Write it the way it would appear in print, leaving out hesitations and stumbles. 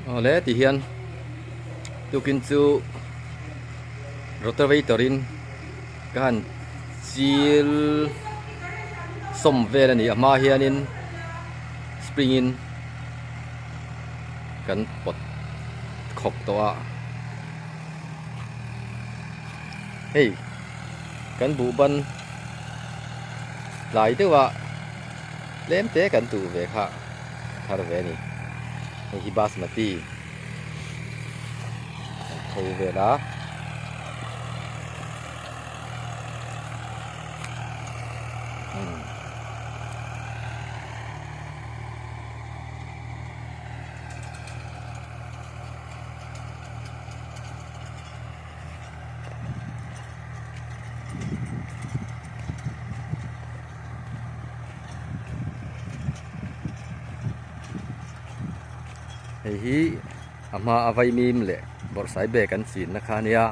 Awle ti hian tukin chu rotavator in ka han chil sawm vel a ni a hma hianin spring in kan pawt khawk tawh a hei kan buh ban tlai deuh a tlem te kan tuh ve kha a thar ve a ni hei hi basmati an tho vel a. Hei hi a hma a vaimim leh bawrhsai bag an chinna kha a nia.